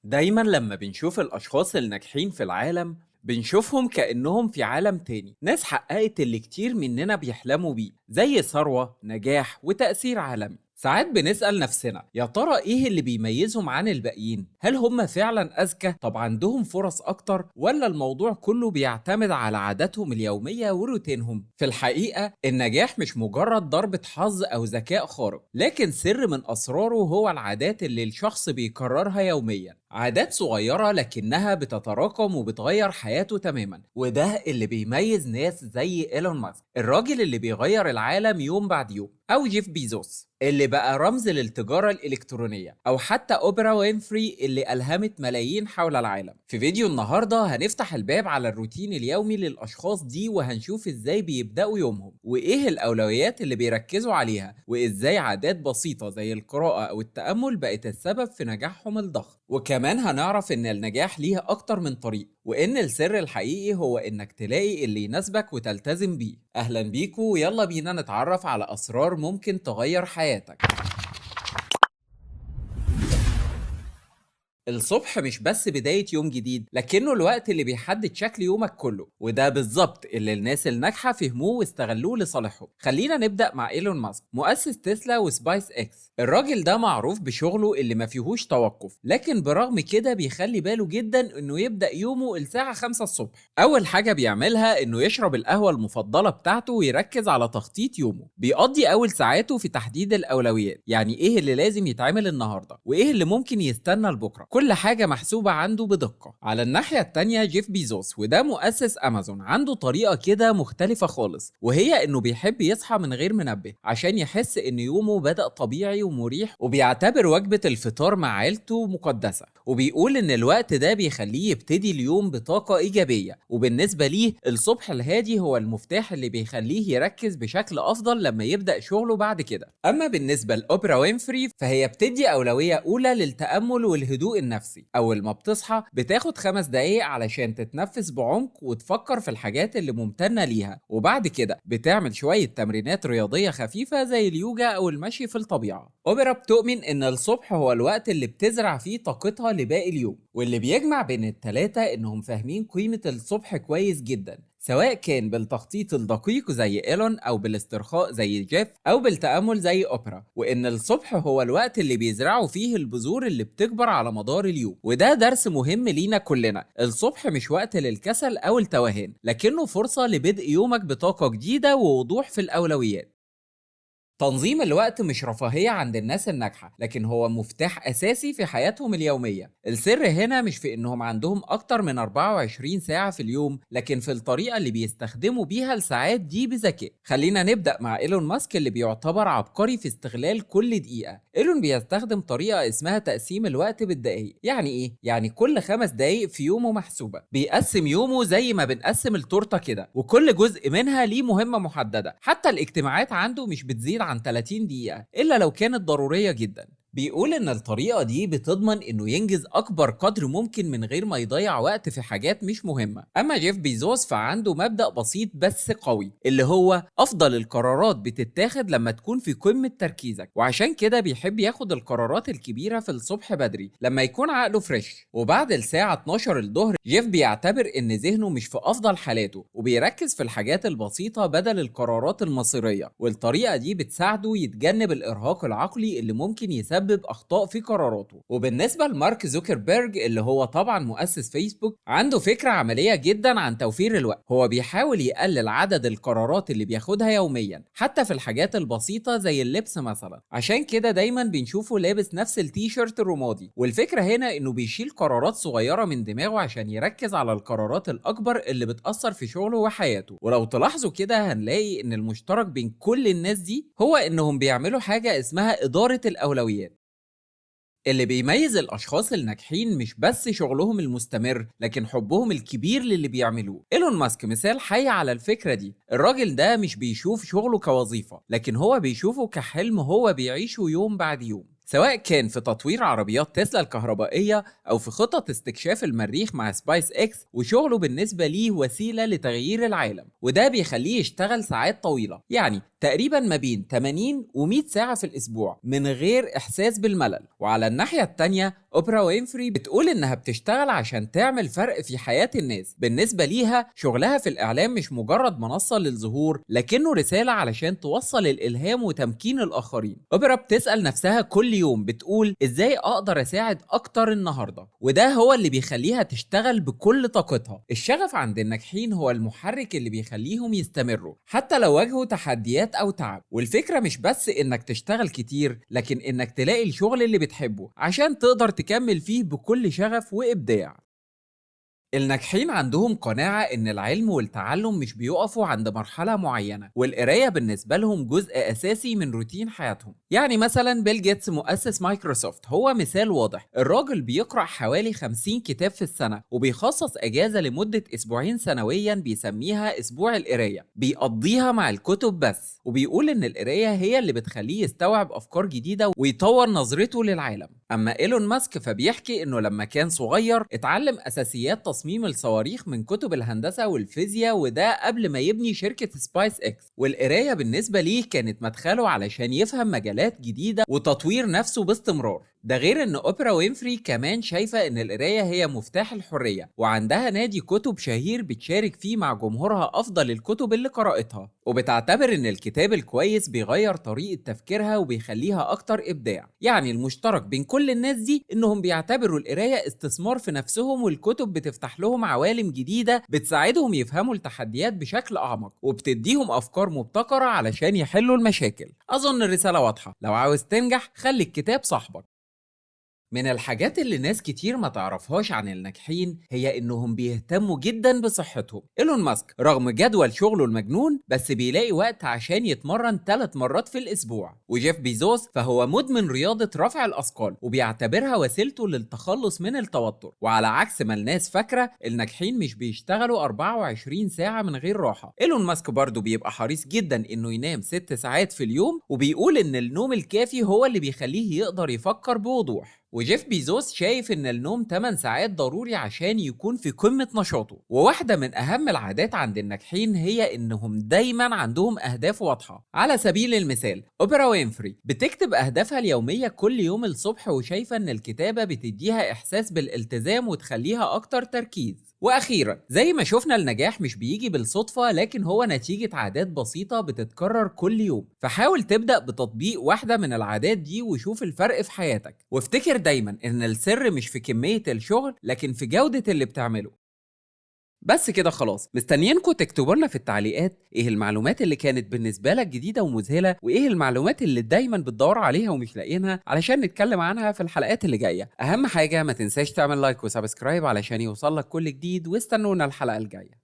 دايما لما بنشوف الأشخاص الناجحين في العالم بنشوفهم كأنهم في عالم تاني، ناس حققت اللي كتير مننا بيحلموا بيه، زي ثروة، نجاح، وتأثير عالمي. ساعات بنسأل نفسنا، يا ترى ايه اللي بيميزهم عن الباقيين؟ هل هم فعلا أذكى؟ طب عندهم فرص أكتر؟ ولا الموضوع كله بيعتمد على عاداتهم اليومية وروتينهم؟ في الحقيقة النجاح مش مجرد ضربة حظ أو ذكاء خارق، لكن سر من أسراره هو العادات اللي الشخص بيكررها يوميا، عادات صغيرة لكنها بتتراكم وبتغير حياته تماما. وده اللي بيميز ناس زي إيلون ماسك، الراجل اللي بيغير العالم يوم بعد يوم، أو جيف بيزوس اللي بقى رمز للتجارة الإلكترونية، أو حتى أوبرا وينفري اللي ألهمت ملايين حول العالم. في فيديو النهاردة هنفتح الباب على الروتين اليومي للأشخاص دي، وهنشوف إزاي بيبدأوا يومهم، وإيه الأولويات اللي بيركزوا عليها، وإزاي عادات بسيطة زي القراءة أو التأمل بقت السبب في نجاحهم الضخم. وكمان هنعرف إن النجاح ليه أكتر من طريق، وإن السر الحقيقي هو إنك تلاقي اللي يناسبك وتلتزم بيه. أهلا بيكو، ويلا بينا نتعرف على أسرار ممكن تغير حياتك. الصبح مش بس بداية يوم جديد، لكنه الوقت اللي بيحدد شكل يومك كله، وده بالظبط اللي الناس الناجحة فهموه واستغلوه لصالحهم. خلينا نبدأ مع إيلون ماسك، مؤسس تسلا وسبايس إكس. الراجل ده معروف بشغله اللي ما فيهوش توقف، لكن برغم كده بيخلي باله جدا إنه يبدأ يومه الساعة 5 الصبح. أول حاجة بيعملها إنه يشرب القهوة المفضلة بتاعته ويركز على تخطيط يومه. بيقضي أول ساعاته في تحديد الأولويات، يعني إيه اللي لازم يتعمل النهاردة وإيه اللي ممكن يستنى لبكرة. كل حاجة محسوبة عنده بدقة. على الناحية التانية جيف بيزوس، وده مؤسس أمازون، عنده طريقة كده مختلفة خالص، وهي إنه بيحب يصحى من غير منبه عشان يحس إن يومه بدأ طبيعي ومريح، وبيعتبر وجبة الفطار مع عيلته مقدسة، وبيقول إن الوقت ده بيخليه يبتدي اليوم بطاقة إيجابية. وبالنسبة ليه الصبح الهادي هو المفتاح اللي بيخليه يركز بشكل أفضل لما يبدأ شغله بعد كده. أما بالنسبة لأوبرا وينفري فهي بتدي أولوية أولى للتأمل والهدوء النفسي. أول ما بتصحى بتاخد 5 دقايق علشان تتنفس بعمق وتفكر في الحاجات اللي ممتنة ليها، وبعد كده بتعمل شوية تمرينات رياضية خفيفة زي اليوجا أو المشي في الطبيعة. أوبرا بتؤمن إن الصبح هو الوقت اللي بتزرع فيه طاقتها لباقي اليوم، واللي بيجمع بين التلاتة إنهم فاهمين قيمة الصبح كويس جدا، سواء كان بالتخطيط الدقيق زي إيلون، أو بالاسترخاء زي جيف، أو بالتأمل زي أوبرا، وإن الصبح هو الوقت اللي بيزرعوا فيه البذور اللي بتكبر على مدار اليوم. وده درس مهم لينا كلنا، الصبح مش وقت للكسل أو التوهان، لكنه فرصة لبدء يومك بطاقة جديدة ووضوح في الأولويات. تنظيم الوقت مش رفاهية عند الناس الناجحة، لكن هو مفتاح أساسي في حياتهم اليومية. السر هنا مش في إنهم عندهم أكتر من 24 ساعة في اليوم، لكن في الطريقة اللي بيستخدموا بيها الساعات دي بذكاء. خلينا نبدأ مع إيلون ماسك اللي بيعتبر عبقري في استغلال كل دقيقة. إيلون بيستخدم طريقة اسمها تقسيم الوقت بالدقايق. يعني إيه؟ يعني كل 5 دقايق في يومه محسوبة. بيقسم يومه زي ما بنقسم التورتة كده، وكل جزء منها ليه مهمة محددة. حتى الاجتماعات عنده مش بتزيد عن 30 دقيقة إلا لو كانت ضرورية جدا. بيقول إن الطريقة دي بتضمن إنه ينجز أكبر قدر ممكن من غير ما يضيع وقت في حاجات مش مهمة. أما جيف بيزوس فعنده مبدأ بسيط بس قوي، اللي هو أفضل القرارات بتتاخد لما تكون في قمة تركيزك، وعشان كده بيحب ياخد القرارات الكبيرة في الصبح بدري لما يكون عقله fresh. وبعد الساعة 12 الظهر جيف بيعتبر إن ذهنه مش في أفضل حالاته، وبيركز في الحاجات البسيطة بدل القرارات المصيرية، والطريقة دي بتساعده يتجنب الإرهاق العقلي اللي ممكن يسبب أخطاء في قراراته. وبالنسبة لمارك زوكربيرج اللي هو طبعا مؤسس فيسبوك، عنده فكرة عملية جدا عن توفير الوقت. هو بيحاول يقلل عدد القرارات اللي بياخدها يوميا، حتى في الحاجات البسيطة زي اللبس مثلا. عشان كده دايما بنشوفه لابس نفس التيشيرت الرمادي، والفكرة هنا انه بيشيل قرارات صغيرة من دماغه عشان يركز على القرارات الأكبر اللي بتأثر في شغله وحياته. ولو تلاحظوا كده هنلاقي ان المشترك بين كل الناس دي هو انهم بيعملوا حاجة اسمها إدارة الأولويات. اللي بيميز الأشخاص الناجحين مش بس شغلهم المستمر، لكن حبهم الكبير للي بيعملوه. إيلون ماسك مثال حي على الفكرة دي. الراجل ده مش بيشوف شغله كوظيفة، لكن هو بيشوفه كحلم هو بيعيشه يوم بعد يوم. سواء كان في تطوير عربيات تسلا الكهربائية أو في خطط استكشاف المريخ مع سبايس إكس، وشغله بالنسبة ليه وسيلة لتغيير العالم، وده بيخليه يشتغل ساعات طويلة، يعني تقريبا ما بين 80 و100 ساعة في الأسبوع من غير إحساس بالملل. وعلى الناحية التانية أوبرا وينفري بتقول إنها بتشتغل عشان تعمل فرق في حياة الناس. بالنسبة ليها شغلها في الإعلام مش مجرد منصة للظهور، لكنه رسالة علشان توصل الإلهام وتمكين الآخرين. أوبرا بتسأل نفسها كل يوم، بتقول إزاي أقدر أساعد أكتر النهاردة؟ وده هو اللي بيخليها تشتغل بكل طاقتها. الشغف عند الناجحين هو المحرك اللي بيخليهم يستمروا حتى لو واجهوا تحديات أو تعب. والفكرة مش بس إنك تشتغل كتير، لكن إنك تلاقي الشغل اللي بتحبه عشان تقدر تكمل فيه بكل شغف وإبداع. الناجحين عندهم قناعة إن العلم والتعلم مش بيقفوا عند مرحلة معينة، والقراية بالنسبة لهم جزء أساسي من روتين حياتهم. يعني مثلا بيل جيتس مؤسس مايكروسوفت هو مثال واضح. الراجل بيقرأ حوالي 50 كتاب في السنة، وبيخصص أجازة لمدة أسبوعين سنويا بيسميها أسبوع القراية، بيقضيها مع الكتب بس، وبيقول إن القراية هي اللي بتخليه يستوعب أفكار جديدة ويطور نظرته للعالم. أما إيلون ماسك فبيحكي إنه لما كان صغير اتعلم أساسيات تصميم الصواريخ من كتب الهندسة والفيزياء، وده قبل ما يبني شركة سبايس إكس. والقراية بالنسبة ليه كانت مدخله علشان يفهم مجالات جديدة وتطوير نفسه باستمرار. ده غير ان أوبرا وينفري كمان شايفة ان القراية هي مفتاح الحرية، وعندها نادي كتب شهير بتشارك فيه مع جمهورها أفضل الكتب اللي قرأتها، وبتعتبر ان الكتاب الكويس بيغير طريقة تفكيرها وبيخليها أكتر إبداع. يعني المشترك بين كل الناس دي انهم بيعتبروا القراية استثمار في نفسهم، والكتب بتفتح لهم عوالم جديدة بتساعدهم يفهموا التحديات بشكل أعمق، وبتديهم أفكار مبتكرة علشان يحلوا المشاكل. أظن الرسالة واضحة، لو عاوز تنجح خلي الكتاب صاحبك. من الحاجات اللي ناس كتير ما تعرفهاش عن الناجحين هي إنهم بيهتموا جدا بصحتهم. إيلون ماسك رغم جدول شغله المجنون بس بيلاقي وقت عشان يتمرن 3 مرات في الأسبوع. وجيف بيزوس فهو مدمن رياضة رفع الأثقال وبيعتبرها وسيلته للتخلص من التوتر. وعلى عكس ما الناس فاكرة، الناجحين مش بيشتغلوا 24 ساعة من غير راحة. إيلون ماسك برضه بيبقى حريص جدا إنه ينام 6 ساعات في اليوم، وبيقول إن النوم الكافي هو اللي بيخليه يقدر يفكر بوضوح. وجيف بيزوس شايف ان النوم 8 ساعات ضروري عشان يكون في قمة نشاطه. وواحدة من اهم العادات عند الناجحين هي انهم دايما عندهم اهداف واضحة. على سبيل المثال أوبرا وينفري بتكتب اهدافها اليومية كل يوم الصبح، وشايفة ان الكتابة بتديها احساس بالالتزام وتخليها اكتر تركيز. واخيرا زي ما شفنا النجاح مش بيجي بالصدفة، لكن هو نتيجة عادات بسيطة بتتكرر كل يوم. فحاول تبدأ بتطبيق واحدة من العادات دي وشوف الفرق في حياتك. وافتكر دايما ان السر مش في كمية الشغل، لكن في جودة اللي بتعمله. بس كده خلاص، مستنيينكم تكتبوا لنا في التعليقات ايه المعلومات اللي كانت بالنسبة لك جديدة ومذهلة، وايه المعلومات اللي دايما بتدوروا عليها ومش لاقيينها علشان نتكلم عنها في الحلقات اللي جاية. اهم حاجة ما تنساش تعمل like و subscribe علشان يوصلك كل جديد، واستنونا الحلقة الجاية.